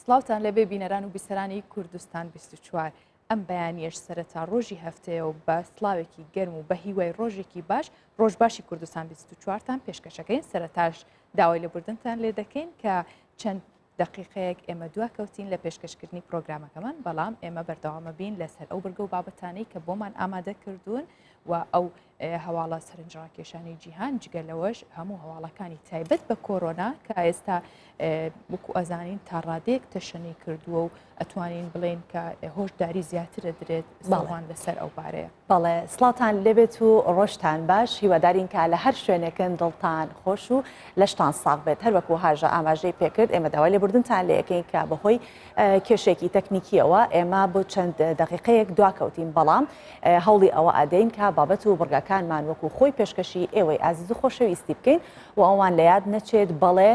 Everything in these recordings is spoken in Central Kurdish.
سڵاوتان لێبێ بینەران و بیسەرانی کوردستان 24 ئەم بەیانیەش سەرەتا ڕۆژی هەفتەیە و بە سڵاوێکی گەرم و بە هیوای ڕۆژێکی باش ڕۆژ باشی کوردستان 24تان پێشکەشەکەین سەرەتاش داوای لێبوردنتان لێ دەکەین کە چەند دەقیقەیەک ئێمە دوا کەوتین لە پێشکەشکردنی پرۆگرامەکەمان بەڵام ئێمە بەردەوامە بین لەسەر ئەو بڕگە و بابەتانەی کە بۆمان ئامادە کردوون و ئەو هەواڵە سەرنجڕاکێشانی جیهان جگە لەوەش هەموو هەواڵەکانی تایبەت بە کۆرۆنا کە ئێستا وەکو ئەزانین تا ڕادەیەک تەشەنەی کردووە و ئەتوانین بڵێین کە هۆشداری زیاترە درێت زاڵان لەسەر ئەو بارەیە. بەڵێ سڵاوتان لێبێت و ڕۆژتان باش هیوادارین کە لە هەر شوێنێکن دڵتان خۆش و لەشتان ساغ بێت هەروەکو هاژە ئاماژەی پێکرد ئێمە داوای لێبوردنتان لێ ئەکەین کە بەهۆی کێشێکی تەکنیکیەوە ئێمە بۆ چەند دەقیقەیەک دواکەوتین بەڵام هەوڵی ئەوە ئەدەین کە بابەت و بڕگەکانمان وەکو خۆی پێشکەشی ئێوەی ئازیز و خۆشەویستی بکەین و ئەوان لە یاد نەچێت بەڵێ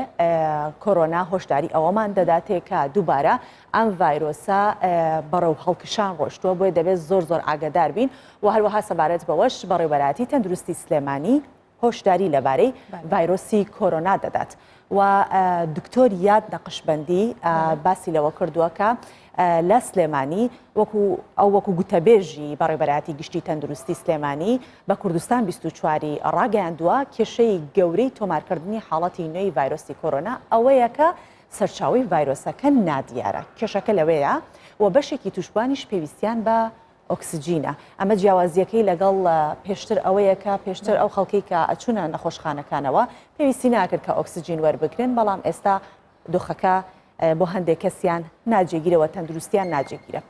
کۆرۆنا هۆشداری ئەوەمان دەداتێ کە دووبارە ئەم ڤایرۆسە بەڕەو هەڵکشان ڕۆشتووە بۆیە دەبێت زۆر زۆر ئاگادار بین و هەروەها سەبارەت بەوەش بەڕێوبەرایەتی تەندروستی سلێمانی هۆشداری لەبارەی ڤایرۆسی کۆرۆنا دەدات و دکتۆر یاد نەقشبەندی باسی لەوە کردووە کە لە سلێمانی وەکو ئەو وەکو گوتەبێژی بەڕێوبەرایەتی گشتی تەندروستی سلێمانی بە کوردستان 24ی ڕاگەیاندووە کێشەی گەورەی تۆمارکردنی حاڵەتی نوێی ڤایرۆسی کۆرۆنا ئەوەیە کە سەرچاوەی ڤایرۆسەکە نادیارە کێشەکە لەوەیە و بەشێکی تووشبوانیش پێویستیان بە ئۆکسجینە. ئەمە جیاوازییەکەی لەگەڵ پێشتر ئەوەیە کە پێشتر ئەو خەڵکەی کە ئەچوونە نەخۆشخانەکانەوە پێویستی ناکرد کە ئۆکسجین وەربگرن، بەڵام ئێستا دۆخەکە بۆ هەندێک کەسیان ناجێگیرە و تەندروستیان ناجێگیرە.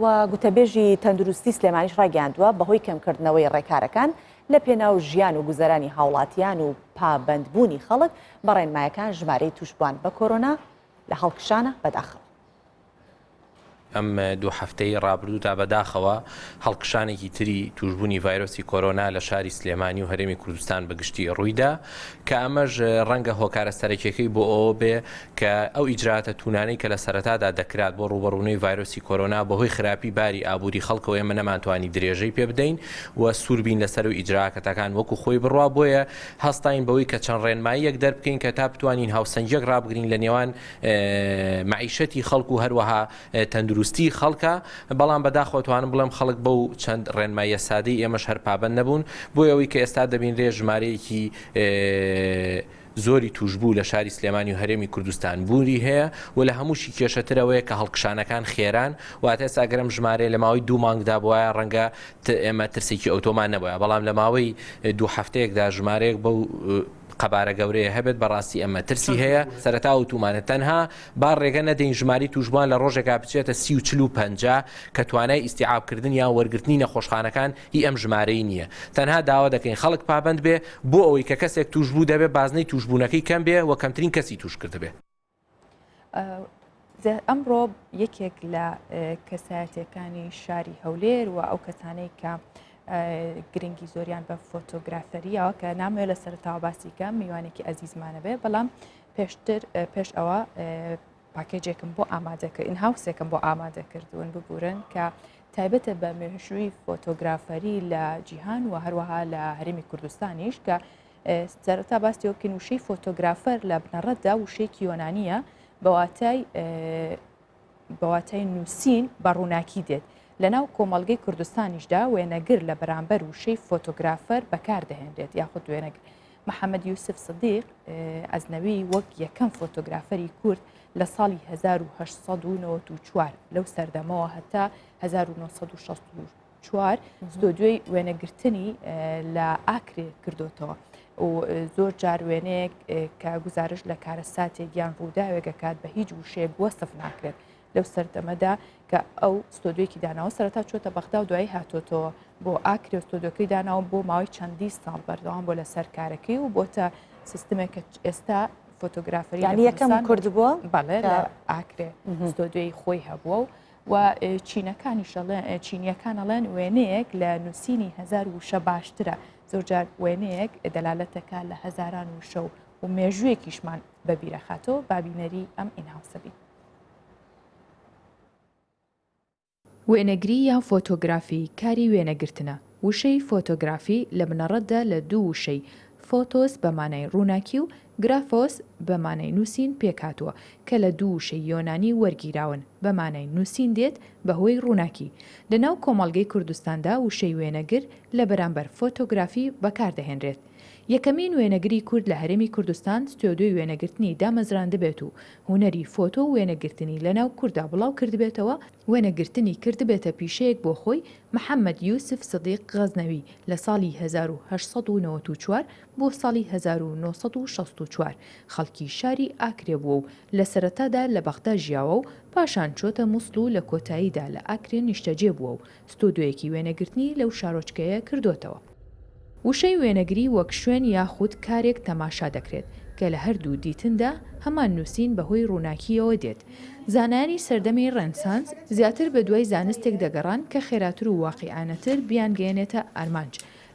و گوتەبێژی تەندروستی سلێمانیش ڕایگەیاندووە بەهۆی کەمکردنەوەی ڕێکارەکان لە پێناو ژیان و گوزەرانی هاوڵاتیان و پابەندبوونی خەڵک بە ڕێنمایەکان ژمارەی تووشبووان بە کۆرۆنا لە هەڵکشانە بەداخەوە. ئەم دوو هەفتەی ڕابردوودا بەداخەوە هەڵکشانێکی تری توشبوونی ڤایرۆسی کۆرۆنا لە شاری سلێمانی و هەرێمی کوردستان بە گشتی ڕوویدا کە ئەمەش ڕەنگە هۆکارە سەرەکیەکەی بۆ ئەوە بێ کە ئەو ئیجراتە تونانەی کە لە سەرەتادا دەکرات بۆ ڕووبەڕوونەوەی ڤایرۆسی کۆرۆنا بەهۆی خراپی باری ئابووری خەڵکەوە ئێمە نەمانتوانی درێژەی پێ بدەین و سوور بین لەسەر و ئیجراکەتەکان وەکو خۆی بڕوا بۆیە هەستاین بەوەی کە چەند ڕێنماییەک دەربکەین کە تا بتوانین هاوسەنگیەک ڕابگرین لە نێوان مەعیشەتی خەڵک و هەروەها تەندروستی خەڵکە، بەڵام بەداخەوە توانم بڵێم خەڵک بەو چەند ڕێنماییە سادەی ئێمەش هەر پابەند نەبوون، بۆیە ئەوەی کە ئێستا دەبینرێ ژمارەیەکی زۆری تووشبوو لە شاری سلێمانی و هەرێمی کوردستان بوونی هەیە و لە هەمووشی کێشەتر ئەوەیە کە هەڵکشانەکان خێران، واتە ئێستا ئەگەر ئەم ژمارەیە لە ماوەی دوو مانگدا بوایە ڕەنگە ئێمە ترسێکی ئەوتۆمان نەبوایە، بەڵام لە ماوەی دوو هەفتەیەکدا ژمارەیەک بەو قەبارە گەورەیە هەبێت بەڕاستی ئەمە ترسی هەیە سەرەتا وتومانە تەنها با ڕێگە نەدەین ژماری توشبووان لە ڕۆژێکا بچێتە 30 و 40 و 50 کە توانای ئیستیعابکردن یان وەرگرتنی نەخۆشخانەکان هی ئەم ژمارەی نییە تەنها داوا دەکەین خەڵک پابەند بێ بۆ ئەوەی کە کەسێک توشبوو دەبێ بازنەی توشبوونەکەی کەم بێ و کەمترین کەسی توش کردبێ. ئەمڕۆ یەکێک لە کەسایەتەکانی شاری هەولێر و ئەو کەسانەی کە گرنگی زۆریان بە فۆتۆگرافەریەوە کە نامەوێت لە سەرتاوە باسیکە میوانێکی ئەزیزمانە بێ بەڵام پێشتر پێش ئەوە پاکێجێکم بۆ ئامادەکە in-house ێکم بۆ ئامادە کردوون ببورن کە تایبەتە بە مێژووی فۆتۆگرافەری لە جیهان و هەروەها لە هەرێمی کوردستانیش کە سەرەتا باسی ئەوە بکەین وشەی فۆتۆگرافەر لە بنەڕەتدا وشەیەکی یۆنانییە بە واتای بە واتای نووسین بە ڕووناکی دێت. لەناو کۆمەڵگەی کوردستانیشدا وێنەگر لە بەرامبەر وشەی فۆتۆگرافەر بەکاردەهێنرێت یاخود وێنەگر. محەمەد یوسف سدیق ئەزنەوی وەک یەکەم فۆتۆگرافەری کورد لە ساڵی 1894 لەو سەردەمەوە هەتا 1964 ستۆدیۆی وێنەگرتنی لە ئاکرێ کردوتەوە و زۆر جار وێنەیەک کە گزارش لە کارەساتێک یان ڕووداوێک ئەکات بە هیچ وشەیەک وەسف ناکرێت لەو سەردەمەدا کە ئەو ستۆدیۆیەکی داناوە سەرەتا چۆتە بەغدا و دوایی هاتۆتەوە بۆ ئاکرێ و ستۆدیۆکەی داناوە بۆ ماوەی چەندی ساڵ بەردەوام بۆ لەسەر کارەکەی و بۆتە سیستمێک کە ئێستا فۆتۆگرافەری یعنی یەکەم کورد بووە بەڵێ لە ئاکرێ ستۆدیۆی خۆی هەبووە و و چینەکانیش ئەڵێن چینیەکان ئەڵێن وێنەیەک لە نووسینی هەزار وشە باشترە زۆرجار وێنەیەک دەلالەتەکە لە هەزاران وشە و و مێژوویەکیشمان بەبیرەخاتەوە بابینەری ئەم in-house ە بین. وێنەگری یان فۆتۆگرافی کاری وێنەگرتنە. وشەی فۆتۆگرافی لە بنەڕەتدا لە دوو وشەی. فۆتۆس بە مانای ڕووناکی و گرافۆس بە مانای نووسین پێکهاتووە کە لە دوو وشەی یۆنانی وەرگیراون بە مانای نووسین دێت بە هۆی ڕووناکی. لە ناو کۆمەڵگەی کوردستاندا وشەی وێنەگر لە بەرامبەر فۆتۆگرافی بەکاردەهێنرێت. یەکەمین وێنەگری کورد لە هەرێمی کوردستان ستۆدیۆی وێنەگرتنی دامەزراندبێت و هونەری فۆتۆ و وێنەگرتنی لە ناو کوردا بڵاو کردبێتەوە، وێنەگرتنی کردبێتە پیشەیەک بۆ خۆی، محەمەد یوسف سدیق غەزنەوی لە ساڵی 1894 بۆ ساڵی 1964 خەڵکی شاری ئاکرێ بووە و لە سەرەتادا لە بەغدا ژیاوە و پاشان چۆتە موسڵ و لە کۆتاییدا لە ئاکرێ نیشتەجێ بووە و ستۆدیۆیەکی وێنەگرتنی لەو شارۆچکەیە کردۆتەوە. وشەی وێنەگری وەک شوێن یاخود کارێک تەماشا دەکرێت، کە لە هەردوو دیتندا هەمان نووسین بەهۆی ڕووناکییەوە دێت. زانایانی سەردەمی ڕێنسانس زیاتر بەدوای زانستێک دەگەڕان کە خێراتر و واقیعانەتر بیانگەیەنێتە ئارمانج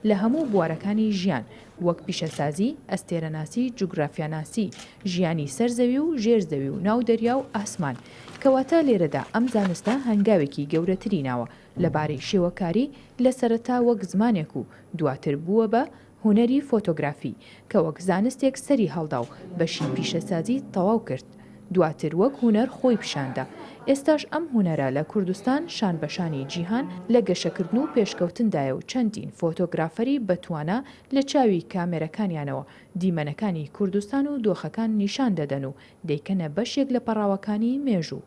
لە هەموو بوارەکانی ژیان، وەک پیشەسازی، ئەستێرەناسی، جوگرافیاناسی، ژیانی سەر زەوی و ژێر زەوی و ناو دەریا و ئاسمان. کەواتە لێرەدا ئەم زانستە هەنگاوێکی گەورەتری ناوە لەبارەی شێوەکاری لە سەرەتا وەک زمانێک و دواتر بووە بە هونەری فۆتۆگرافی کە وەک زانستێک سەری هەڵدا و بەشی پیشەسازی تەواو کرد دواتر وەک هونەر خۆی پیشاندا ئێستاش ئەم هونەرە لە کوردستان شان بەشانی جیهان لە گەشەکردن و پێشکەوتندایە و چەندین فۆتۆگرافەری بەتوانا لە چاوی کامێرەکانیانەوە دیمەنەکانی کوردستان و دۆخەکان نیشان دەدەن و دەیکەنە بەشێک لە پەڕاوەکانی مێژوو.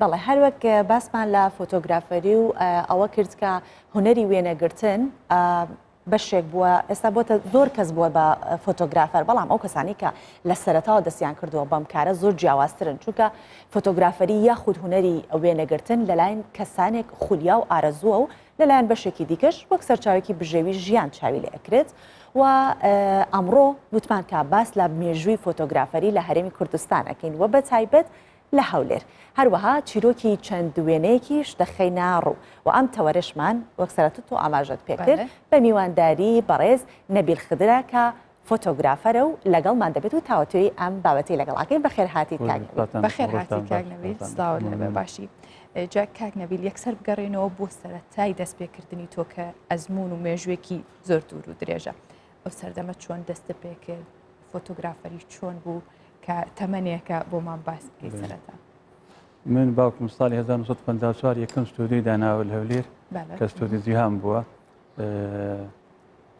بەڵێ هەروەک باسمان لە فۆتۆگرافەری و ئەوە کرد کە هونەری وێنەگرتن بەشێک بووە ئێستا بۆتە زۆر کەس بووە بە فۆتۆگرافەر بەڵام ئەو کەسانی کە لە سەرەتاوە دەستیان کردووە بەم کارە زۆر جیاوازترن چونکە فۆتۆگرافەری یاخود هونەری وێنەگرتن لەلایەن کەسانێک خولیا و ئارەزووە و لەلایەن بەشێکی دیکەش وەک سەرچاوێکی بژێوی ژیان چاوی لێ ئەکرێت و ئەمڕۆ وتمان کە باس لە مێژووی فۆتۆگرافەری لە هەرێمی کوردستان ئەکەین و بە تایبەت لە هەولێر هەروەها چیرۆکی چەند وێنەیەکیش دەخەینە ڕوو و ئەم تەوەرەشمان وەک سەرەتا تۆ ئاماژەت پێکرد بە میوانداری بەڕێز نەبیل خدرە کە فۆتۆگرافەرە و لەگەڵمان دەبێت و تاوتوێی ئەم بابەتەی لەگەڵ ئەکەین. بەخێر هاتیت کاک نەبیل. بەخێر هاتی کاک نەبیل، سڵاوت لێبێ. باشی جا کاک نەبیل یەکسەر بگەڕێنەوە بۆ سەرەتای دەستپێکردنی تۆ کە ئەزموون و مێژوویەکی زۆر دوور و درێژە. ئەو سەردەمە چۆن دەستت پێکرد؟ فۆتۆگرافەری چۆن بوو کە تەمەنێکە بۆمان باس بکەیت سەرەتا؟ من باوکم ساڵی 1954 یەکەم ستۆدیۆی داناوە لە هەولێر کە ستۆدیۆ جیهان بووە.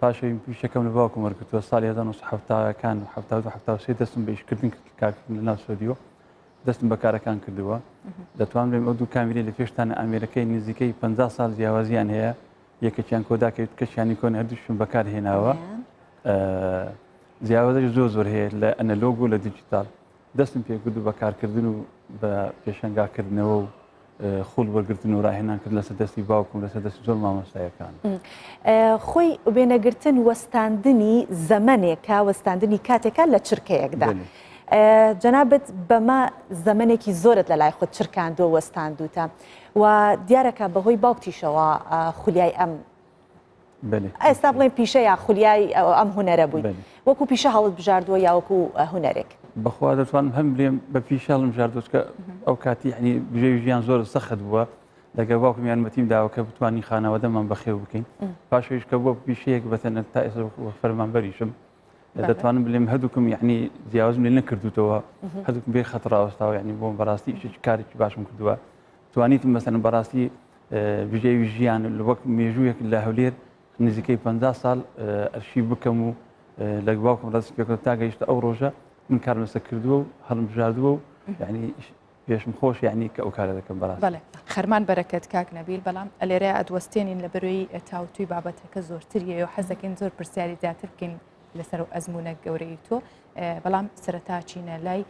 پاش ئەوی پیشەکەم لە باوکم وەرگرتووە ساڵی 1970 کان 72 73 دەستم بە ئیشکردن کرد کارکردن لە ناو ستۆدیۆ دەستم بە کارەکان کردووە دەتوان بڵێم ئەو دوو کامیرەی لە پێشتانە ئامێرەکەی نزیکەی 50 ساڵ جیاوازیان هەیە یەکێکیان کۆداکە کەشیانی نیکۆن هەردووشم بەکار هێناوە جیاوازی زۆر زۆر هەیە لە ئەنەلۆگ و لە دیجیتال دەستم پێکرد و بە کارکردن و بە پێشەنگاکردنەوە و خول وەرگرتن و ڕاهێنان کرد لەسەر دەستی باوکم لەسەر دەستی زۆر مامۆستایەکان. خۆی وێنەگرتن وەستاندنی زەمەنێکە وەستاندنی کاتێکە لە چرکەیەکدا. جەنابت بەمە زەمەنێکی زۆرت لە لای خۆت چرکاندووە وەستاندووتە و دیارەکە بەهۆی باوکتیشەوە خولیای ئەم ئێستا بڵێن پیشە یا خولیای ئەم هونەرە بووی وەکو پیشە هەڵت بژاردووە یا وەکو هونەرێک؟ بەخوا دەتوانم هەم بلێم بە پیشە هەڵم ژاردوچکە ئەو کاتی ینی بژێوی ژیان زۆر سەخت بووە لەگەڵ باوکم یارمەتیم داوە کە بتوانین خانەوادەمان بەخێو بکەین پاشەویش کە بووە پیشەیەک بەتەنە تا ئێستا فەرمانبەریشم دەتوانم بلێم هەردووکم یعنی جیاوازم لێ نەکردوتەوە هەردووکم بێ خەت ڕاوەستاوە یعنی بۆم بەڕاستی ئیشێکی کارێکی باشم کردووە توانیتم مەسەن بەڕاستی بژێوی ژیان وەک مێژوویەک لە هەولێر نزیکەی 50 ساڵ ئەرشیف بکەم و لە باوکم ڕاست پێکەوە تا گەیشتە ئەو ڕۆژە من کارم لەسەر کردووە و هەڵمبژاردووە و یعنی پێشم خۆش یعنی کە ئەو کارە دەکەم بەڕاست بەڵێ خەرمان بەرەکەت کاک نەبیل بەڵام ئەلێرە ئەدوەستێنین لە بەرۆی تاوتوی بابەتەکە زۆرتریە و حەزەکەین زۆر پرسیاری زیاتر بکەین لەسەر و ئەزمونە گەورەی تۆ بەڵام سەرەتا چینە لای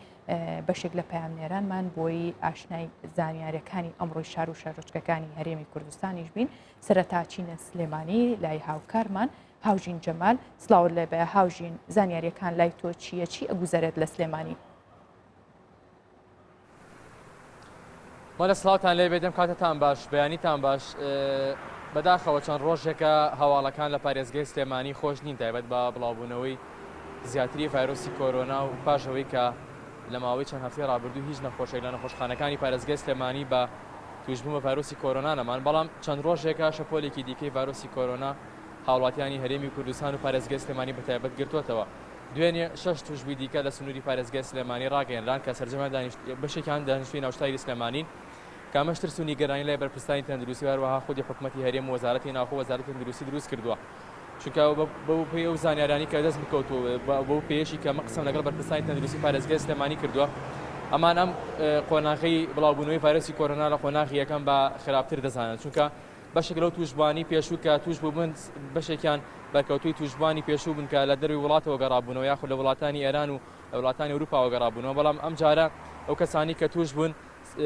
بەشێک لە پەیامنێرانمان بۆی ئاشنای زانیاریەکانی ئەمڕۆی شار و شارۆچکەکانی هەرێمی کوردستانیش بین سەرەتا چینە سلێمانی لای هاوکارمان هاوژین جەمال سڵاوت لێبێ هاوژین زانیاریەکان لای تۆ چییە چی ئەگوزەرێت لە سلێمانی؟ بەڵێ سڵاوتان لێ بێت ئەم کاتەتان باش بەیانیتان باش بەداخەوە چەند ڕۆژێکە هەواڵەکان لە پارێزگای سلێمانی خۆش نین تایبەت بە بڵاوبوونەوەی زیاتری ڤایرۆسی کۆرۆنا و پاش ئەوەی کە لە ماوەی چەند هەفتەی ڕابردوو هیچ نەخۆشێک لە نەخۆشخانەکانی پارێزگای سلێمانی بە تووشبوون بە ڤایرۆسی کۆرۆنا نەمان بەڵام چەند ڕۆژێکە شەپۆلێکی دیکەی ڤایرۆسی کۆرۆنا هاوڵاتیانی هەرێمی کوردستان و پارێزگای سلێمانی بەتایبەت گرتووەتەوە. دوێنێ شەش تووشبووی دیکە لە سنووری پارێزگای سلێمانی ڕاگەیەنران کە سەرجەمیان بەشێکیان دانیشتووی ناوشاری سلێمانین کە ئەمەش ترس و نیگەرانی لای بەرپرسانی تەندروستی و هەروەها خودی حکومەتی هەرێم و وەزارەتی ناوخۆ و وەزارەتی تەندروستی دروست کردووە چونکە بەو پێی ئەو زانیارانی کە دەست بکەوتووە بەو پێیەشی کە من قسەم لەگەڵ بەرپرسانی تەندروستی پارێزگای سلێمانی کردووە ئەمان ئەم قۆناغی بڵاوبوونەوەی ڤایرۆسی کۆرۆنا لە قۆناغی یەکەم بە خراپتر دەزانن چونکە بەشێک لەو تووشبووانی پێشوو کە تووش بووبن بەشێکیان بەرکەوتووی تووشبووانی پێشوو بوون کە لە دەروی وڵاتەوە گەڕابوونەوە یاخود لە وڵاتانی ئێران و لە وڵاتانی ئەوروپاوە گەڕابوونەوە بەڵام ئەم جارە ئەو کەسانی کە تووش بوون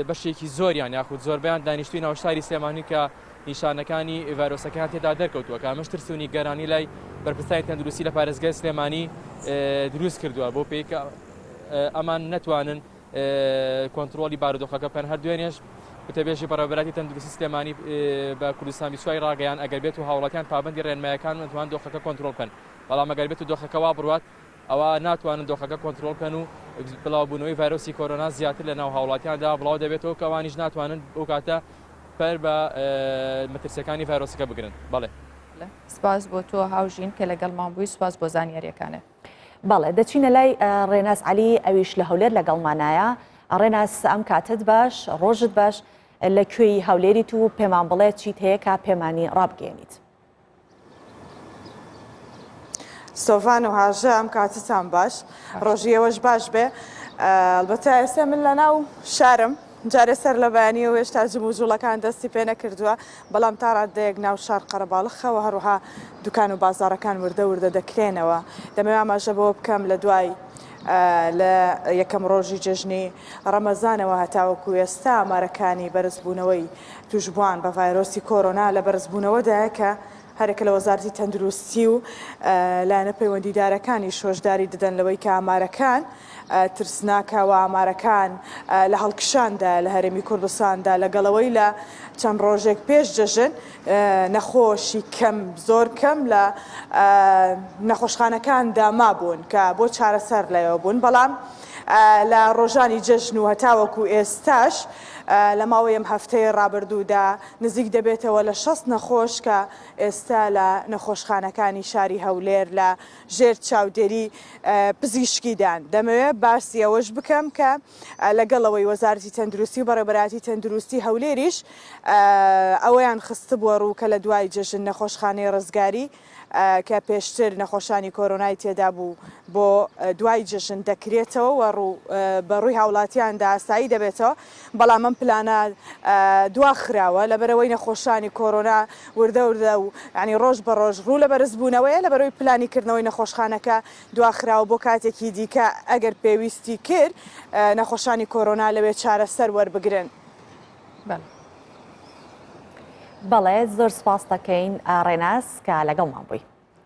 بەشێکی زۆریان یاخود زۆربیان دانیشتوی ناوشاری سلێمانی کە نیشانەکانی ڤایرۆسەکەیان تێدا دەرکەوتووە کە ئەمەش ترس و نیگەرانی لای بەرپرسانی تەندروستی لە پارێزگای سلێمانی دروست کردووە بۆ پێی کە ئەمان نەتوانن کۆنترۆڵی بارودۆخەکە بکەن. هەر دوێنێش وتەبێژی بەڕێوەبەرایەتی تەندروستی سلێمانی بە کوردستان بیسوای ڕاگەیان ئەگەر بێت و هاوڵاتیان پابەندی ڕێنمایەکان بن دەتوانن دۆخەکە کۆنترۆڵ بکەن بەڵام ئەگەر بێت و دۆخەکە وا بڕوات ئەوا ناتوانن دۆخەکە کۆنترۆڵ بکەن و بڵاوبوونەوەی ڤایرۆسی کۆرۆنا زیاتر لە ناو هاوڵاتیاندا بڵاو دەبێتەوە کە ئەوانیش ناتوانن ئەو کاتە پەر بە مەترسیەکانی ڤایرۆسەکە بگرن. بەڵێ. سپاس بۆ تۆ هاوژین کە لەگەڵمان بووی سپاس بۆ زانیاریەکانت. بەڵێ دەچینە لای ڕێناس عەلی ئەویش لە هەولێر لەگەڵمانایە. ڕێناس ئەم کاتت باش، ڕۆژت باش، لە کوێی هەولێریت و پێمان بڵێ چیت هەیە کە پێمانی ڕابگەیەنیت؟ سۆڤان و هاژە ئەم کاتتان باش ڕۆژی ئێوەش باش بێ ئەلبەتە ئێستا من لە ناو شارم جارێ سەر لە بەیانیەوە هێشتا جموجوڵەکان دەستی پێ نەکردووە، بەڵام تا ڕاددەیەک ناو شار قەرەباڵخە و هەروەها دوکان و بازاڕەکان وردە وردە دەکرێنەوە. دەمەوێ ئاماژە بەوە بکەم لە دوای لە یەکەم ڕۆژی جەژنی ڕەمەزانەوە هەتاوەکو ئێستا ئامارەکانی بەرزبوونەوەی تووشبووان بە ڤایرۆسی کۆرۆنا لە بەرزبوونەوەدایە کە هەریەکە لە وەزارەتی تەندروستی و لایەنە پەیوەندیدارەکانیش هۆشداری دەدەن لەوەی کە ئامارەکان ترسناکە و ئامارەکان لە هەڵکشاندایە لە هەرێمی کوردستاندا لەگەڵەوەی لە چەند ڕۆژێک پێش جەژن نەخۆشی کەم زۆر کەم لە نەخۆشخانەکاندا مابوون کە بۆ چارەسەر لەوێ بوون بەڵام لە ڕۆژانی جەژن و هەتاوەکو ئێستاش لە ماوەی ئەم هەفتەی ڕابردوودا نزیک دەبێتەوە لە 60 نەخۆش کە ئێستا لە نەخۆشخانەکانی شاری هەولێر لە ژێر چاودێری پزیشکیدان. دەمەوێت باسی ئەوەش بکەم کە لەگەڵ ئەوەی وەزارەتی تەندروستی و بەڕێوەبەرایەتی تەندروستی هەولێریش ئەوەیان خستبووە ڕوو کە لە دوای جەژن نەخۆشخانەی ڕزگاری کە پێشتر نەخۆشانی کۆرۆنای تێدا بوو بۆ دوای جەژن دەکرێتەوە و ڕوو بە ڕووی هاوڵاتیاندا ئاسایی دەبێتەوە، بەڵام ئەم پلانە دواخراوە لەبەرئەوەی نەخۆشانی کۆرۆنا وردە وردە و یانی ڕۆژ بە ڕۆژ ڕوو لە بەرزبوونەوەیە لەبەرئەوەی پلانی کردنەوەی نەخۆشخانەکە دواخراوە بۆ کاتێکی دیکە ئەگەر پێویستی کرد نەخۆشانی کۆرۆنا لەوێ چارەسەر وەربگرن. بەڵێ زۆر سپاست دەکەین ڕێناس کە لەگەڵمان بووی.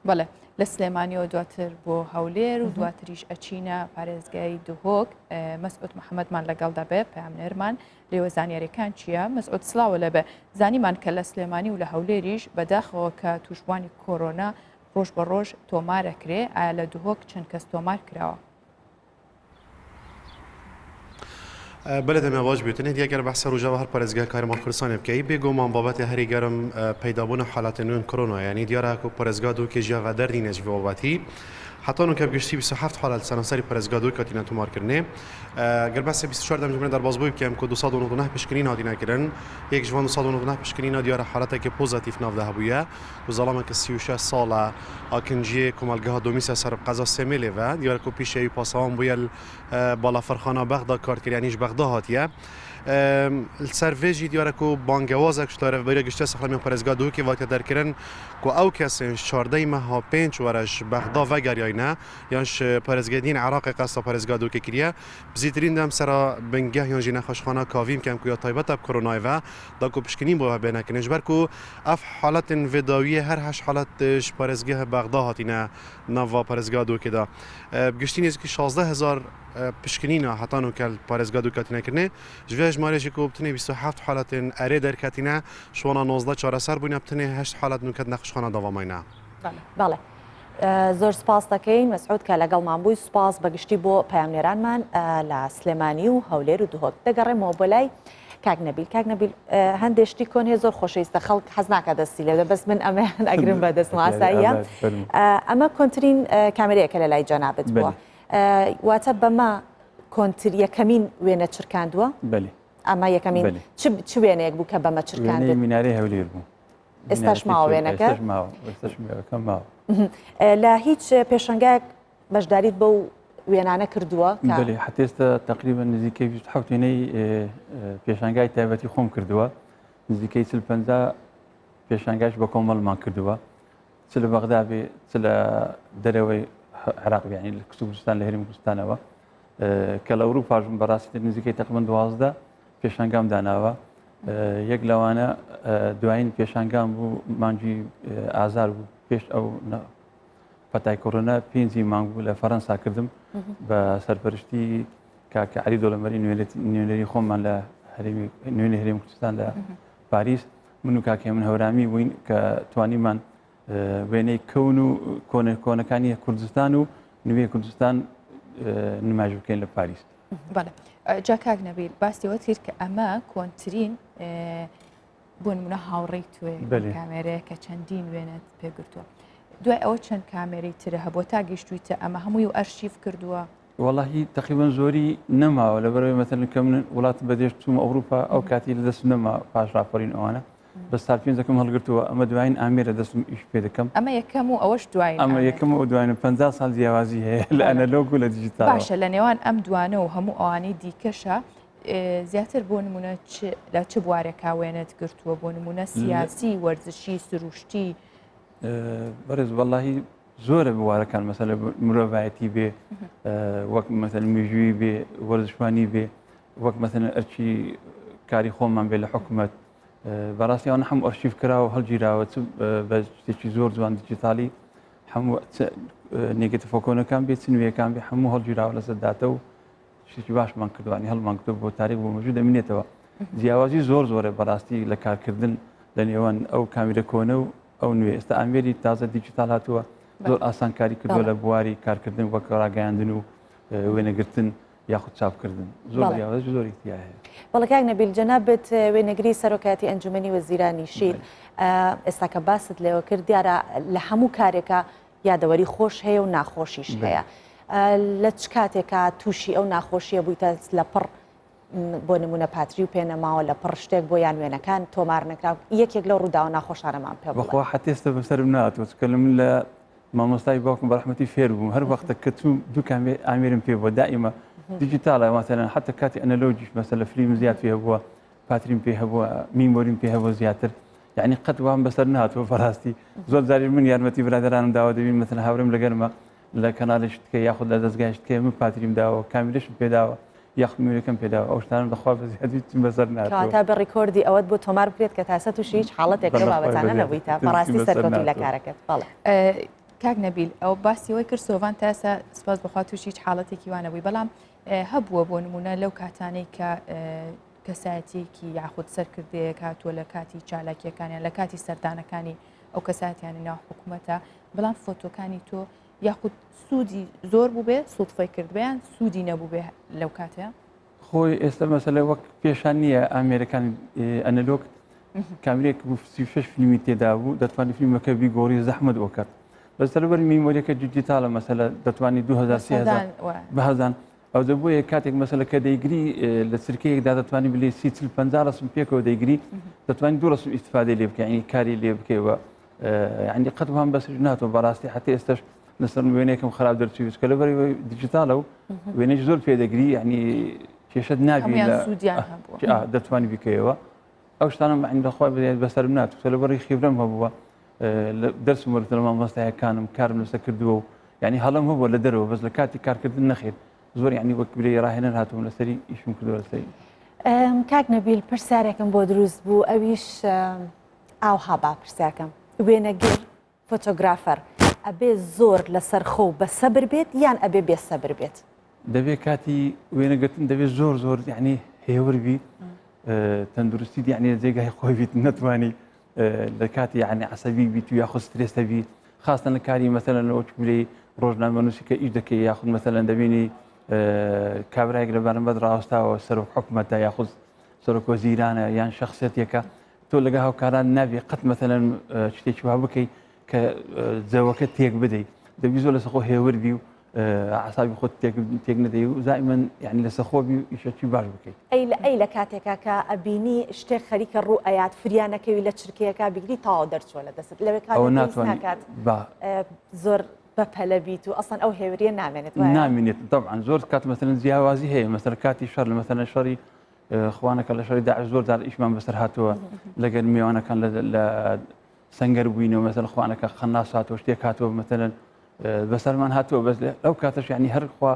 بەڵێ لە سلێمانیەوە دواتر بۆ هەولێر و دواتریش ئەچینە پارێزگای دهۆک مەسعود محەممەدمان لەگەڵ دەبێ پامنێرمان لێوە زانیاریەکان چییە مەسعود سلااوە لەبێ زانیمان کە لە سلێمانی و لە هەولێریش بەداخەوە کە توشبوانی کۆرۆنا ڕۆژ بە ڕۆژ تۆمارەکرێ ئایا لە دهۆک چەند کەس تۆمار کراوە؟ بەلێ دەمێ باش بێتن هێدی ئەگەر بەحسە ڕوژاوا هەر پارێزگای کارمان کوردستانێ بکەی بێ گۆمان بابەتێ هەری گەرم پەیدابوونە حالاتێ نوێن کۆرۆنا یانی دیارە کو پارێزگا دوکێ ژیا ڤە دەردی نەج ڤێ بابەتی حتا نوکە بگشتی 27 حالەت سەرانسەری پارێزگا دوک هاتینە تومار کردنێ گەر بەسێ 24 دەمژمێر دەربازبووی بکەم کو 299 پشکنین هاتینە کردن یەک ژ وان 299 پشکنینا دیارە حالەتێکی پۆزەتیف ناودا هەبوویە و زەڵامەکە 36 ساڵە ئاکنجیێ کۆمەڵگەها دۆمیسە سەر قەزا سێمێلێ ڤە دیارە کو پیشەوی پاسەوان بوویە باڵەفرخانە بەغدا کار کریانیش بەغدا هاتیە سەر vê jî diyar e ku bangewazek ji rêveberiya giştiya sexlemiya parêzgeha Duhokê vatiye derkirin ku ew kesên ji çardehî meha pênc were ji Bexda vegeriyayne yan ji parêzgehên din Iraqê qesta parêzgeha Duhokê kiriye bi zîtirîn dem sera bingeh yan jî nexweşxana Kavîm kem ku ya taybet e bi koronayê ve da ku pişkinîn bo ve bêne kirin ji ber ku ev haletên vê dawiyê her heşt halet ji parêzgeha Bexda hatine nava parêzgeha Duhokê de. Bi giştî nêzîkî 16 hezar pişkinîna heta nûke li parêzgeha Duhokê hatine kirinê. Ji vê hejmarê jî ku bi tenê 27 haletên erê derketîne, ji wana 19 çareser bûne, bi tenê heşt halet nûke di nexweşxana de vemayne. بەڵێ زۆر سپاس دەکەین مەسعود کە لەگەڵمان بووی سوپاس بەگشتی بۆ پەیامنێرانمان لە سلێمانی و هەولێر و دهۆک دەگەڕێمەوە بۆ لای. کاک نەبیل کاک نەبیل هەندێک شتی کۆن هەیە زۆر خۆشەویستە خەڵک حەز ناکات دەستی لێ بەس من ئەمەیان ئەگرم بە دەستم ئاساییە ئەمە کۆنترین کامێرەیەکە لە لای جەنابت بووە واتە بەمە کۆنتر یەکەمین وێنە چرکاندووە ئەمە یەکەمین چ وێنەیەک بوو کە بەمە چرکاند مینارەی هەولێر بوو ئێستاش ماوە وێنەکە لە هیچ پێشنگایەک بەشداریت بەو وێنانە کردووە؟ بەلی حتا ئێستا تقریبا نزیکەی 27 وێنەی پێشانگای تایبەتی خۆم کردووە نزیکەی 40 پێشانگاش بە کۆمەڵمان کردووە چ لە بەغدا بێ چ لە دەرەوەی عراق بیانی لە کوردستان لە هەرێمی کوردستانەوە کە لە ئەوروپاشم بەڕاستی نزیکەی تقریبا 12 پێشانگام داناوە یەک لەوانە دوایین پێشانگام بوو مانگی ئازار بوو پێش ئەو پەتای کۆرۆنا پێنجی مانگ بوو لە فەرەنسا کردم بە سەرپەرشتی کاکە علی دۆلەمەری نوێنەری خۆمان لە هەرێمی نوێنی هەرێم کوردستان لە پاریس من و کاکە من هەورامی بووین کە توانیمان وێنەی کەون و کۆنە کۆنەکانی کوردستان و نوێ کوردستان نمایش بکەین لە پاریس. بەڵێ جا کاک نەبیل باسی ئەوەت کرد کە ئەمە کۆنترین بۆ نمونە هاوڕێی توێ کامێرەیە کە چەندین وێنەت پێگرتووە دوای ئەوە چەند کامێرەی ترە هەبووە تا گەیشتوویتە ئەمە هەمووی و ئەرشیف کردووە؟ وەڵاهی تەقریبەن زۆری نەماوە لەبەرەوەی مەسەلەن کە من وڵاتم بەجێش چوومە ئەوروپا ئەو کاتی لە دەستم نەما پاش ڕاپەڕین ئەوانە بەس سال پێنجەکەم هەڵگرتووە ئەمە دوایین ئامێرە دەستم ئیش پێ دەکەم ئەمە یەکەم و ئەوەش دوایین ئەمە یەکەم و دوایین 50 ساڵ جیاوازی هەیە لە ئەنەلۆگ و لە دیجیتاڵ باشە لە نێوان ئەم دوانە و هەموو ئەوانەی دیکەشە زیاتر بۆ نمونە لە چ بوارێکا وێنەت گرتووە بۆ نمونە سیاسی وەرزشی سروشتی؟ بەڕێز وەڵاهی زۆرە بوارەکان مەسەلە مرۆڤایەتی بێ وەک مەسەل مێژووی بێ وەرزشوانی بێ وەک مەسەلەن ئەرکی کاری خۆمان بێ لە حکومەت بەڕاستی ئەوانە هەموو ئەرشیف کراوە هەڵگیراوە چ بە شتێکی زۆر جوان دیجیتالی هەموو نێگەتیفە کۆنەکان بێ چ نوێیەکان بێ هەموو هەڵگیراوە لەسەر داتە و شتێکی باشمان کردوانی هەڵمان کردو بۆ تاریخ بۆ مێژوو دەمینێتەوە جیاوازی زۆر زۆرە بەڕاستی لە کارکردن لە نێوان ئەو کامیرە کۆنە و ئەو نوێ ئێستا ئامێری تازە دیجیتال هاتووە زۆر ئاسانکاری کردووە لە بواری کارکردن وەک ڕاگەیاندن و وێنەگرتن یاخود چاپکردن زۆر جیاوازی زۆری تیا هەیە. بەڵێ کاک نەبیل جەنابت وێنەگری سەرۆکایەتی ئەنجومەنی وەزیرانیشیت ئێستا کە باست لێوە کرد دیارە لە هەموو کارێکا یادەوەری خۆش هەیە و ناخۆشیش هەیە لە چ کاتێکا تووشی ئەو ناخۆشیە بوویتە لە پڕ بۆ نمونە پاتری و پێنەماوە لە پڕ شتێک بۆ یان وێنەکان تۆمار نەکرا یەکێک لەو ڕووداوە ناخۆشانەمان پێ بەخوا حتێستە بەسەرم ناتوە چکە لە من لە مامۆستای باوکم بەڕحمەتی فێر بووم هەر وەختە کە چوم دوو کامێ ئامێرم پێ بووە دائیمە دیجیتاڵە مەسەلەن حتە کاتی ئەنەلۆگیش مەسەلە فلیم زیاد پێ بووە پاتریم پێ هەبووە میمۆریم پێ هەبووە زیاتر یعنی قەت وام بەسەر نهاتوە بەڕاستی زۆر جاری من یارمەتی برادرانم داوە دەبین مەسەلەن هاورم لەگەرمە لە کەناڵی شتکە یاخود لە دەستگای شتکە من پاتریم داوە کامیرەشم پێداوە یاخود میمۆریەکەم پێداوە ئەو شتانم دەخوا بە زیادی چم بەسەر نهاتوە کەواتە بە ڕیکۆردی ئەوەت بۆ تۆمار بکرێت کە تاسە تووشی هیچ حاڵەتێک لەو بابەتانە نەبوویتە بەڕاستی سەرکەوتووی لە کارەکەت بەڵێ. کاک نەبیل ئەو باسی ئەوەی کرد سۆڤان تا ئێستا سوپاس بەخوا تووشی هیچ حاڵەتێکی وا نەبووی بەڵام هەبووە بۆ نمونە لەو کاتانەی کە کەسایەتیەکی یاخود سەرکردەیەک هاتووە لە کاتی چالاکیەکانیان لە کاتی سەردانەکانی ئەو کەساتیانی ناو حکوومەتە بەڵام فۆتۆکانی تۆ یاخود سوودی زۆر بووبێ سوودفەی کردبیان سوودی نەبووبێ لەو کاتەیە خۆی ئێستا مەسەلە وەک پێشان نییە ئامێرەکان ئەنەلۆگ کامرێک بوو 36 فیلمی تێدا بوو دەتوانانی فیلمەکە بیگۆڕی زەحمەت وەکات بەس لەبەر میمۆریەکە دیجیتالە مەسەلە دەتوانانی 2000 3000 بەهزان ئەو دەبووە کاتێک مەسەلە کە دەیگری لە چرکەیەکدا دەتوانانی بلێ سی چل 50 ڕسم پێکەوە دەیگری دەتوانانی دوو ڕسم ئیسفادەی لێ بکەین کاری لێ بکەیەوە یعنی قەت وام بەسەر ناتەوە بەڕاستی حتی ئێستش لەسەر وێنەیەکم خراپ دەرچوو چکە لەبەر دیجیتالە و وێنەی زۆر پێدەگری یعنی کێشت نابی دەتوانانی بکەیەوە ئەو شتانە معنی لەخوا بەسەرم نات چکە لەبەری خیبرەم هەبووە دەرسم وەرگرتە لە مامۆستایەکانم کارم لەسەر کردووە و یعنی هەڵم هەبووە لە دەرەوە بەس لە کاتی کارکردن نەخێر زۆر یعنی وەک بلێ ڕاهێنەر هاتووم لەسەری ئیشم کردووە لەسەری کاک نەبیل پرسیارێکم بۆ دروست بوو ئەویش ئاوها با پرسیارکەم وێنەگر فۆتۆگرافەر ئەبێ زۆر لەسەر خۆ و بە سەبر بێت یان ئەبێ بێ سەبر بێت؟ دەبێ کاتی وێنەگرتن دەبێت زۆر زۆر یعنی هێور بی تەندروستی یعنی لە جێگای خۆی بیت نەتوانی لە کاتی یعنی عسەبی بیت و یاخود سترێسە بی خاستن لە کاری مەسەلەن لە وەک بلێی ڕۆژنامەنووسی کە ئیش دەکەی یاخود مەسەلەن دەبینی کابرایەک لە بەرامبەر ڕاوەستاوە سەرۆک حکومەتە یاخود. سەرۆک وەزیرانە یان شخصێتێکە تۆ لەگە هاوکاران نابێ قەت مەتەلەن شتێکی وا بکەی کە جەوەکە تێک بدەیت دەبی زۆر لەسەر خۆ هێور بی و عسابی خۆت تێک نەدەی و زایمەن یعنی لەسەر خۆ بی و ئیشەکی باش بکەیت. ئەی لە ئەی لە کاتێکا کە ئەبینی شتێک خەریکە ڕوو ئەیات فریا نەکەوی لە چرکەیەکا بیگری تەواو دەرچووە لە دەستت لەوێ کاتێک ئەوە پێویست ناتوانانی ناکات با زۆر بەپەلە بیت و ئەسڵەن ئەو هێوریە نامێنێت وایە؟ نامێنێت طبعا زۆر کات مەسەلەن جیاوازی هەیە مەسەلەن کاتی شەڕ لە مەسەلەن شەڕی خوانەکە لە شەڕی داعش زۆر جار ئیشمان بەسەر هاتووە لەگەر میوانەکان لە سەنگەر بووینەوە مەسەلەن خوانەکە قەناس هاتووە شتێک هاتووە مەسەلەن بەسەرمان هاتووە بەس ئەو کاتەش یعنی هەر خوا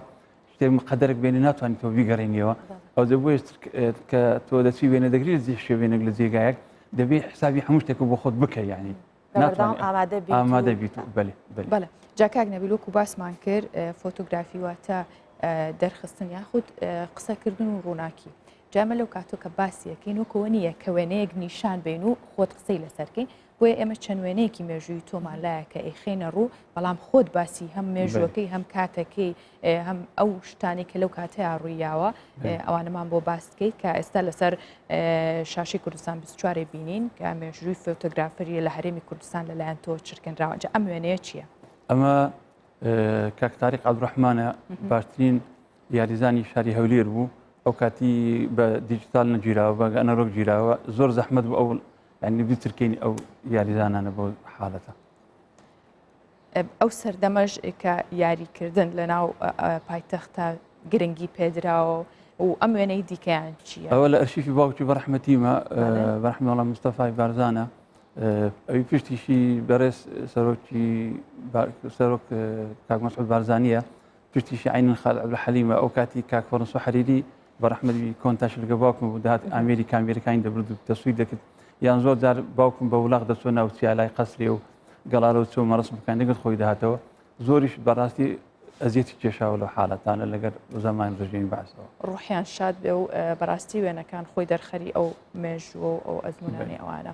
شتێک قەدەرێک بێنێ ناتوانیت تۆ بیگەڕێنیەوە ئەو دەبووێت کە تۆ دەچی وێنە دەگری شوێنێک لە جێگایەک دەبێ حسابی هەموو شتێک بۆ خۆت بکە یعنی ئامادە ئامادە بیت بەێ بەڵێ جا کاک نەبیل وەکو باسمان کرد فۆتۆگرافی واتە دەرخستن یاخود قسەکردن و ڕووناکی جامە لەو کاتۆ کە باسیەکەین وەکەوە نییە کە وێنەیەک نیشان بین و خۆت قسەی لەسەرکەین بۆیە ئێمە چەند وێنەیەکی مێژووی تۆمان لایە کە ئەیخەینە ڕوو بەڵام خۆت باسی هەم مێژووەکەی هەم کاتەکەی هەم ئەو شتانی کە لەو کاتەیە ڕوویاوە ئەوانەمان بۆ باس بکەیت کە ئێستا لەسەر شاشەی کوردستان 24 بینین کە مێژووی فۆتۆگرافەریە لە هەرێمی کوردستان لەلایەن تۆ چرکێنراوە جا ئەم وێنەیە چییە؟ ئەمە کاک تاریق عەبدولڕەحمانە باشترین یاریزانی شاری هەولێر بوو ئەو کاتی بە دیجیتال نەگیراوە بە ئەنەلۆگ گیراوە زۆر زەحمەت بوو ئەو یعنی بچرکێنی ئەو یاریزانانە بۆ حاڵەتە. ئەو سەردەمەش کە یاریکردن لە ناو پایتەختە گرنگی پێدراوە و ئەم وێنەی دیکەیان چییە؟ ئەوە لە ئەرشیفی باوکی بەڕەحمەتیمە بەرحمەڵە مستەفای بارزانە ئەوی پشتیشی بەڕێز سەرۆکی سەرۆک کاک مەسعود بارزانیە پشتیشی عینن خالد عەبدولحەلیمە ئەو کاتی کاک فەرەنسۆ حەریری بە ڕەحمەت بی کۆنتاش لەگە باوکم بوو دەهات ئامێری کامێرەکانی دەبرد و تەسویر دەکرد یان زۆر جار باوکم بە وڵاخ دەچۆ ناو چیا لای قەسرێ و گەڵالە و چۆ مەڕسم بکان لەگەڵ خۆی دەهاتەوە زۆریش بەڕاستی ئەزیەتی کێشاوە لەو حاڵەتانە لەگەر زەمان ڕژێمی بەعسەوە. ڕوحیان شاد بێ و بەڕاستی وێنەکان خۆی دەرخەری ئەو مێژووە و ئەو ئەزموونانەی ئەوانە.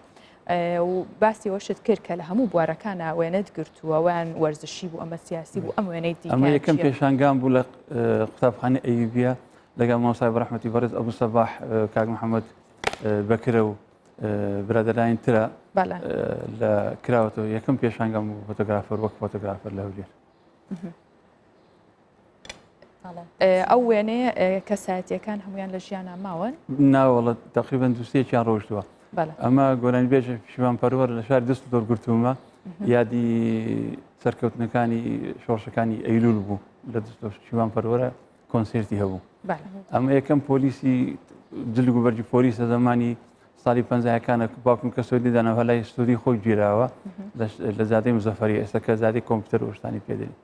و باسی ئەوەشت کرد کە لە هەموو بوارەکانا وێنەت گرتووە ویان وەرزشی بوو ئەمە سیاسی بوو ئەم وێنەی دیکە ئەمە یەکەم پێشانگام بوو لە قوتابخانەی ئەیوبیە لەگەڵ مامۆستای بەڕەحمەتی بەڕێز ئەبوو سەباح کاک محەممەد بەکرە و برادەرانی ترە لە کراوەتەوە یەکەم پێشانگام بوو فۆتۆگرافەر وەک فۆتۆگرافەر لە هەولێر. ئەو وێنەیە کەسایەتیەکان هەمویان لە ژیانە ماون؟ ناوەڵە تقریبا دووسێکیان ڕۆشتووە ئەمە گۆرانی بێژە شیوان پەروەر لە شاری دەست زۆر گرتوومە یادی سەرکەوتنەکانی شۆڕشەکانی ئەیلول بوو لە دەست شیوان پەروەرە کۆنسێرتی هەبوو ئەمە یەکەم پۆلیسی جلگ و بەرگی پۆلیس لە زمانی ساڵی پەنجاکانە باوکم کە سۆدی دانەوە لای ستودی خۆی گیراوە لە زادەی مزەفەری ئێستا کە زادەی کۆمپیوتەر وشتانی پێدەین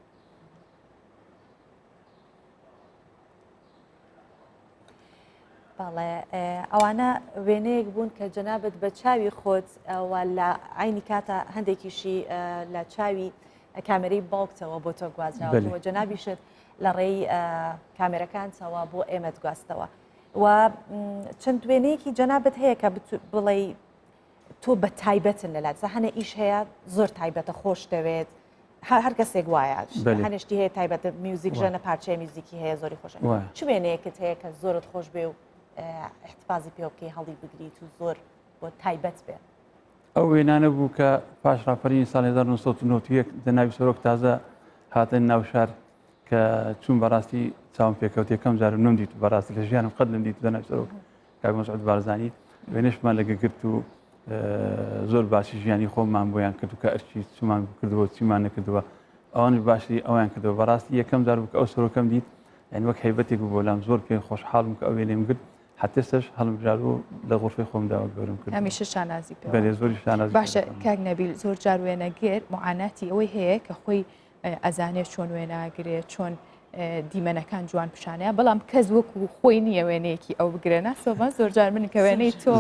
بەڵێ ئەوانە وێنەیەک بوون کە جەنابەت بە چاوی خۆت و لە عینی کاتە هەندێکیشی لە چاوی کامێرەی باوکتەوە بۆ تۆ گوازراوە جەنابیشت لە ڕێی کامێرەکانتەوە بۆ ئێمەت گواستەوە و چەند وێنەیەکی جەنابەت هەیە کە بڵێ تۆ بە تایبەتن لەلات هەنە ئیش هەیە زۆر تایبەتە خۆش دەوێت هەر کەسێک وایە هەنێ شتی هەیە تایبەتە میوزیک ژەنە پارچەیە میوزیکی هەیە زۆری خۆشە چ وێنەیەکت هەیە کە زۆرت خۆش بێ و احتفاظی پێ بکەی هەڵی بگریت و زۆر بۆ تایبەت بێ ئەو وێنانە بوو کە پاش ڕاپەرینی ساڵ 1991 جەنابی سەرۆک تازە هاتن ناو شار کە چوون بەڕاستی چاوم پێکەوت یەکەم جارم نەمدیت بەڕاستی لە ژیانم قەت نەمدیت جەنابی سەرۆک کاک مەسعود بارزانی وێنەشمان لەگە گرت و زۆر باسی ژیانی خۆمان بۆیان کرد و کە ئەرچی چمان کردووە چیمان نەکردووە ئەوانش باشی ئەویان کردەوە بەڕاستی یەکەم جار بوو کە ئەو سەرۆکەم دیت یعنی وەک هەیبەتێک بوو بۆ لام زۆر پێ خۆشحاڵم کە ئەو وێنەیم گرت حتێستەش هەڵمبژارد و لە غرفەی خۆمدا گەورم کرد هەمیشە شانازی پێ بەلێ زۆری شانازی باشە کاک نەبیل زۆر جار وێنەگر معاناتی ئەوەی هەیە کە خۆی ئەزانێ چۆن وێناگرێ چۆن دیمەنەکان جوان پیشانەیە بەڵام کەس وەکو خۆی نییە وێنەیەکی ئەو بگرێ نا سۆڤان زۆرجار من کە وێنەی تۆ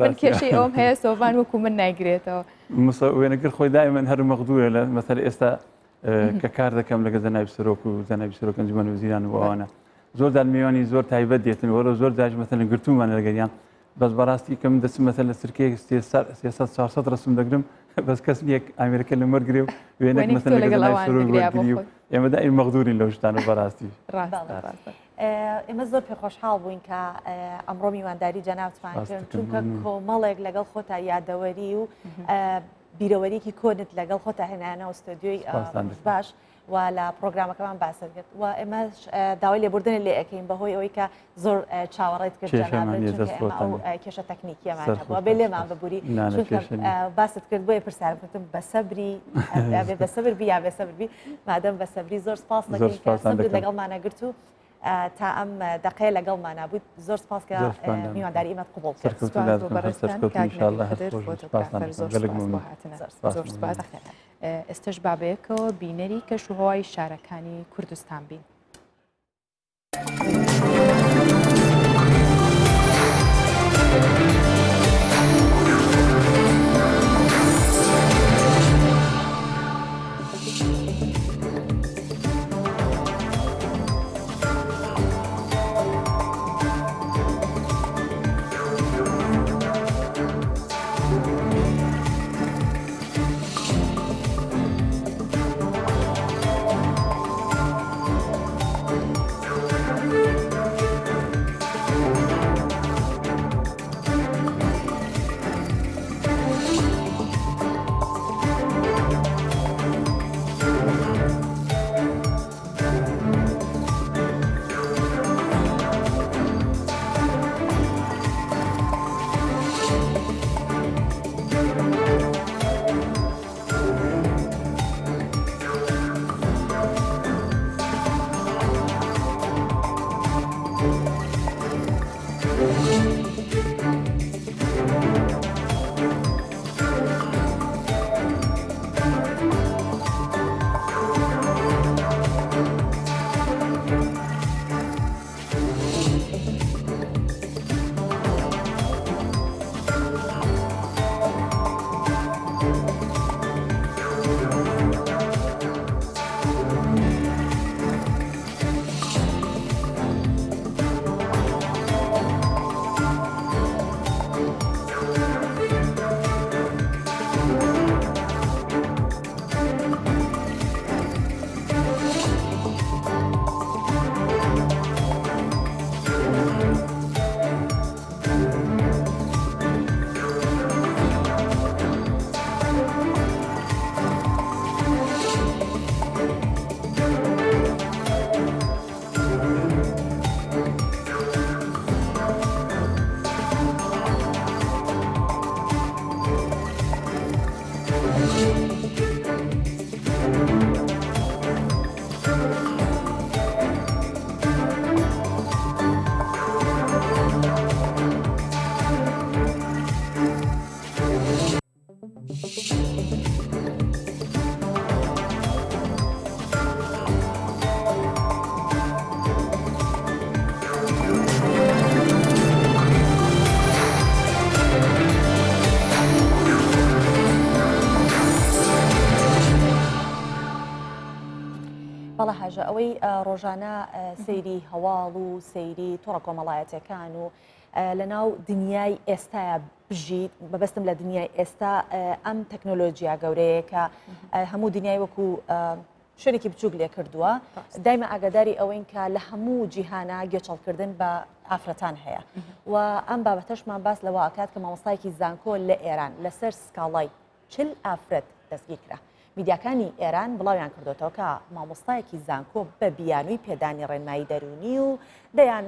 من کێشەی ئەوم هەیە سۆڤان وەکو من نایگرێتەوە وێنەگر خۆی دایمەن هەر مەغدورە لە مەسەر ئێستا کە کار دەکەم لەگە جەنابی سەرۆک و جەنابی سەرۆک ئەنجومەن وەزیران و ئەوانە زۆر جار میوانی زۆر تایبەت دێتن وەرە زۆر جاش مەسەلەن گرتوومانە لەگەریان بەس بەڕاستی کە من دەچم مەسەلەن لە سرکەیەک 300 400 ڕسم دەگرم بەس کەس نییە ئامێرەکە لە مەرگرێ و وێنەک مەسەلەن لەگەڵ ئەوان بگری و ئێمە دایم مەغدورین لەو شتانە بەڕاستی ڕاستە. ئێمە زۆر پێخۆشحاڵ بووین کە ئەمڕۆ میوانداری جەنابتمان کرد چونکە کۆمەڵێک لەگەڵ خۆتا یادەوەری و بیرەوەریکی کۆنت لەگەڵ خۆتا هێنانەوە ستۆدیۆی باش و لە پرۆگرامەکەمان باست کرد و ئێمەش داوای لێبوردن لێ ئەەکەین بەهۆی ئەوەی کە زۆر چاوەڕێت کرد کێشە تەکنیکیەمان هەبووە بێ لێمان ببووری باست کرد بۆیە پرسیارم کردم بە سەبری بە سەبر بی یا بێ سەبر بی مادەم بە سەبری زۆر سپاس دەکەین لەگەڵمانە گرت و تا ئەم دقەیە لەگەڵمانە بوویت زۆر سپاس کە میوانداری ئیمەت قبوڵ کرد زۆر سپاس ئێستش بابەیەکەوە بینەری کەشوهەوای شارەکانی کوردستان بین. بەڵێ هاژە ئەوەی ڕۆژانە سەیری هەواڵ و سەیری تۆڕە کۆمەڵایەتەکان و لە ناو دنیای ئێستایا بژیت مەبەستم لە دنیای ئێستا ئەم تەکنۆلۆژیا گەورەیە کە هەموو دنیای وەکو شوێنێکی بچووک لێ کردووە دایمە ئاگاداری ئەوەین کە لە هەموو جیهانە گێچەڵکردن بە ئافرەتان هەیە و ئەم بابەتەشمان باس لەوە ئەکات کە مامۆستایەکی زانکۆ لە ئێران لەسەر سکاڵای 40 ئافرەت دەستگیر کرا. میدیاکانی ئێران بڵاویان کردۆتەوە کە مامۆستایەکی زانکۆ بە بیانووی پێدانی ڕێنمایی دەروونی و دەیان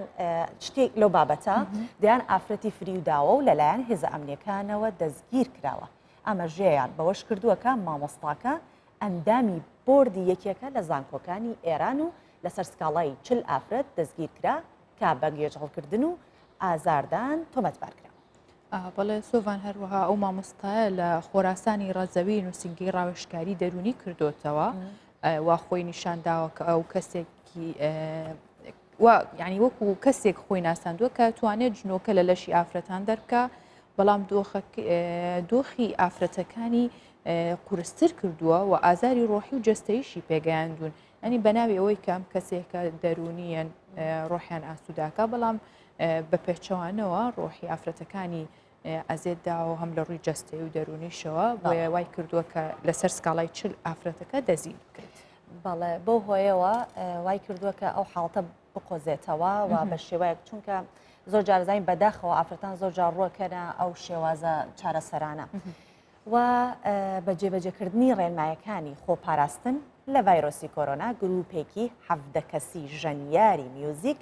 شتێک لەو بابەتە دەیان ئافرەتی فریو داوە و لەلایەن هێزە ئەمنیەکانەوە دەستگیر کراوە. ئاماژەیان بەوەش کردووە کە مامۆستاکە ئەندامی بۆردی یەکێکە لە زانکۆکانی ئێران و لەسەر سکاڵای 40 ئافرەت دەستگیر کرا کە بە گێچەڵکردن و ئازاردان تۆمەتبار کراوە. بەڵێ سۆڤان هەروەها ئەو مامۆستایە لە خۆراسانی ڕەزەوی نووسینگەی ڕاوێژکاری دەروونی کردوتەوە وا خۆی نیشانداوە کە ئەو کەسێکی ینی وەکو کەسێک خۆی ناساندووە کە توانێت جنۆکە لە لەشی ئافرەتان دەرکە بەڵام دۆخی ئافرەتەکانی قورستر کردووە و ئازاری ڕۆحی و جەستەیشی پێگەیاندون ئەنی بەناوی ئەوەی کەم کەسێکە دەرونیەن ڕۆحیان ئاسووداکە بەڵام بە پێچەوانەوە ڕۆحی ئافرەتەکانی ئەزێت داوە هەم لە ڕووی جەستەی و دەرونیشەوە بۆیە وای کردووە کە لەسەر سکاڵای چل ئافرەتەکە دەزین بکرێت. بەڵێ بەو هۆیەوە وای کردووە کە ئەو حاڵتە. بقۆزێتەوە و بە شێوەیەک چونکە زۆر جارزانین بەداخەوە ئافرەتان زۆر جار ڕۆکەنە ئەو شێوازە چارەسەرانە. و بە جێبەجێکردنی ڕێنمایەکانی خۆپاراستن لە ڤایرۆسی کۆرۆنا گروپێکی 17 کەسی ژەنیاری میوزیک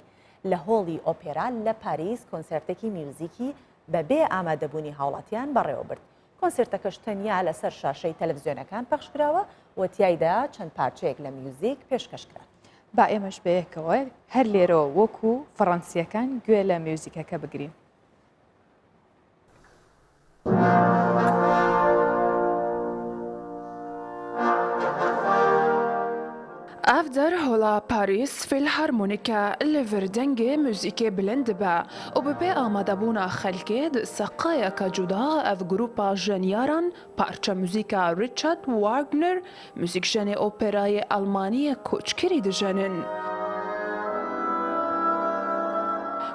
لە هۆڵی ئۆپێرا لە پاریس کۆنسێرتێکی میوزیکی بەبێ ئامادەبوونی هاوڵاتیان بەڕێوەبرد. کۆنسێرتەکەش تەنیا لەسەر شاشەی تەلەفزیۆنەکان پەخشکراوە و تیایدا چەند پارچەیەک لە میوزیک پێشکەشکران. با ئێمەش بەیەکەوە هەر لێرەوە وەکو فەڕەنسییەکان گوێ لە میوزیکەکە بگرین. Ev der hola Parîs Fîlharmonîk e, li vir dengê muzîkê bilind dibe û bi bê amadebûna xelkê di seqayeke cuda ev grûpa jenyaran parça muzîka Richard Wagner, muzîkjenê operayê Elmanî yê koçkirî dijenin.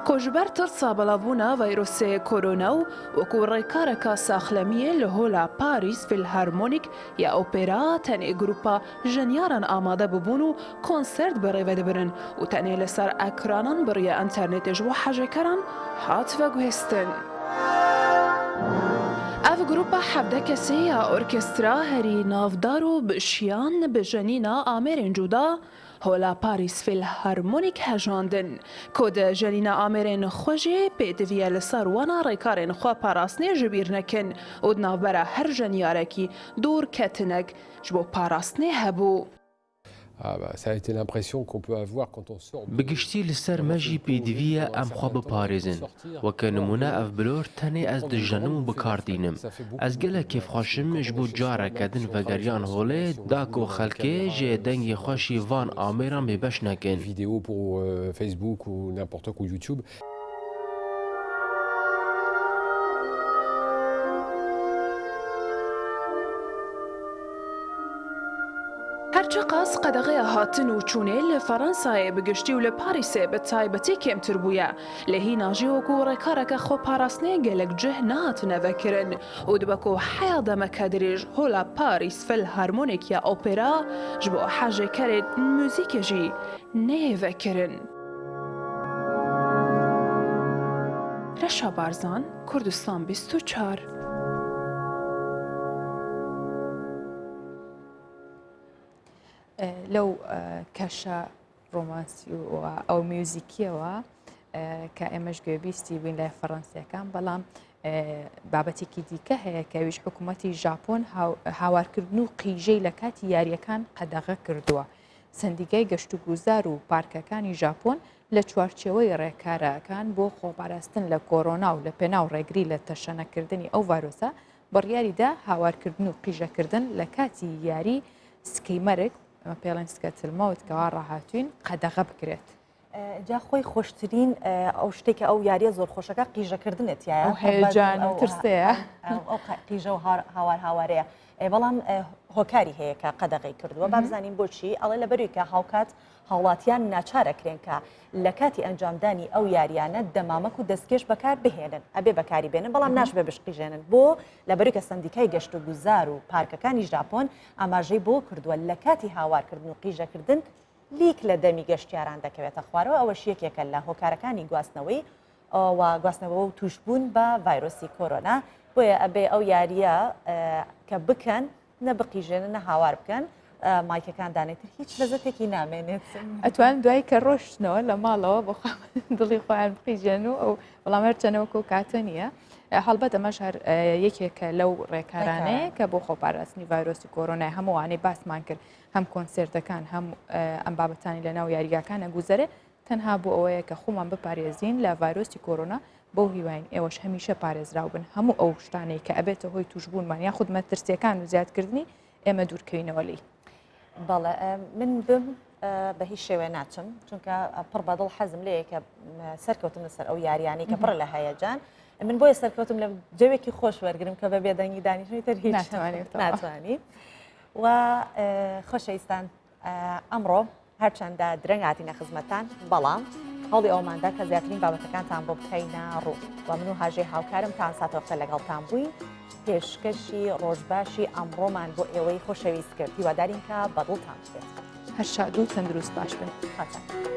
Ku ji ber tirsa belavbûna vayrosê korona û wekû rêkareka saxlemiyê li hola Parîs Fîlharmonîk ya opera tenê grûpa Jenyaran amade bûbûn û konsert bi rêve dibirin û tenê li ser ekranan bi riya înternetê ji bo hejêkeran hat veguhêstin. Ev grûpa 17 kesî ya orkestra herî navdar û bi şiyan bi jenîna amêrên cuda hola Paris Philharmonic hejandin ku di jenîna amêrên xwe jî pêdiviye li ser wana rêkarên xwe parastinê ji bîr nekin û di navbera her jenyarekî dûr ketinek Ji bo parastinê hebû. Bi giştî li ser me jî pêdivî ye em xwe biparêzin. Weke nimûne ev bilor tenê ez dijenim û bi kar tînim. Ez gelek kêfxweş im ji bo careke din vegeriyan holê da ku xelkê ji dengê xwe jî van amêran bêbeş nekin. Her çiqas qedexeya hatin û çûnê li Fransayê bi giştî û li Parîsê bi taybetî kêmtir bûye, lê hîna jî wekû rêkareke xweparastinê gelek cih nehatine vekirin û dibe ku heya demeke dirêj hola Parîs Philharmonic ya opera ji bo hejêkerên muzîkê jî neyê vekirin. Reşa Barzan, Kurdistan 24. لەو کەشە ڕۆمانسی و ئەو میوزیکیەوە کە ئێمەش گوێبیستی بووین لای فەڕەنسیەکان بەڵام بابەتێکی دیکە هەیە کە ئەویش حکوومەتی ژاپۆن هاوارکردن و قیژەی لە کاتی یاریەکان قەدەغە کردووە. سەندیگای گەشتوگوزار و پارکەکانی ژاپۆن لە چوارچێوەی ڕێکارەکان بۆ خۆپاراستن لە کۆرۆنا و لە پێناو ڕێگری لە تەشەنەکردنی ئەو ڤایرۆسە بڕیاری دا هاوارکردن و قیژەکردن لە کاتی یاری سکەی مەرگ، ئەمە پێڵێن سکە تلمەوت کەوا ڕاهاتوین، قەدەغە بکرێت. جا خۆی خۆشترین ئەو شتێک کە ئەو یاریە زۆر خۆشەکە قیژەکردنێت تایە ئەو هەیەجان و ترسەیە ئەو قیژە و هاوار هاوارەیە بەڵام هۆکاری هەیە کە قەدەغی کردووە با بزانین بۆچی ئەڵێ لە بەروی کە هاوکات هاوڵاتیان ناچارەکرێن کە لە کاتی ئەنجامدانی ئەو یاریانە دەمامەک و دەستکێش بەکار بهێنن ئەبێ بەکاری بێنن بەڵام ناشبێ بشقیژێنن بۆ لە بەروی کە سندیکای گەشت و گوزار و پارکەکانی ژاپۆن ئاماژەی بۆ کردووە لە کاتی هاوارکردن و قیژەکردن لیک لە دەمی گەشتیاران دەکەوێتە خوارەوە، ئەوەش یەکێکە لە هۆکارەکانی گواستنەوەی و گواستنەوە و تووشبوون بە ڤایرۆسی کۆرۆنا، بۆیە ئەبێ ئەو یارییە کە بکەن نە بقیژێنن نە هاوار بکەن، مایکەکان دانێن تر هیچ لەزەتێکی نامێنێت. ئەتوان دوای کە ڕۆشتنەوە لە ماڵەوە بۆ دڵی خۆیان بقیژێن و ئەو بەڵام هەرچەنە وەکو کاتە نییە. هەڵبەت ئەمەش هەر یەکێکە لەو ڕێکارانەیە کە بۆ خۆپاراستنی ڤایرۆسی کۆرۆنای هەمووانەی باسمان کرد هەم کۆنسێرتەکان هەم ئەم بابەتانی لە ناو یاریگاکان ئەگوزەرێ تەنها بۆ ئەوەیە کە خۆمان بپارێزین لە ڤایرۆسی کۆرۆنا بەو هیواین ئێوەش هەمیشە پارێزراو بن هەموو ئەو شتانەی کە ئەبێتە هۆی توشبوونمان یاخود مەترسیەکان و زیادکردنی ئێمە دوورکەوینەوە لێی. بەڵێ من بم بە هیچ شێوێ ناچم چونکە پڕ بەدڵ حەزم لێیە کە سەرکەوتم لەسەر ئەو یاریانەی کە پڕ لە هەیەجان من بۆیە سەرکەوتم لە جەوێکی خۆش وەرگرم کە بە بێدەنگی دانیشتنی تر هیچ ناتوانانی و خۆشەویستان ئەمڕۆ هەرچەندە درەنگ هاتینە خزمەتتان بەڵام هەوڵی ئەوماندا کە زیاترین بابەتەکانتان بۆ بخەینە ڕوو و من و هاژەی هاوکارم تان ساتەوەختە لەگەڵتان بووین پێشکەشی ڕۆژباشی ئەمڕۆمان بۆ ئێوەی خۆشەویست کرد هیوادارین کە بەدڵتان بێت هەر شاد و تەندروست باش بن. خاتان.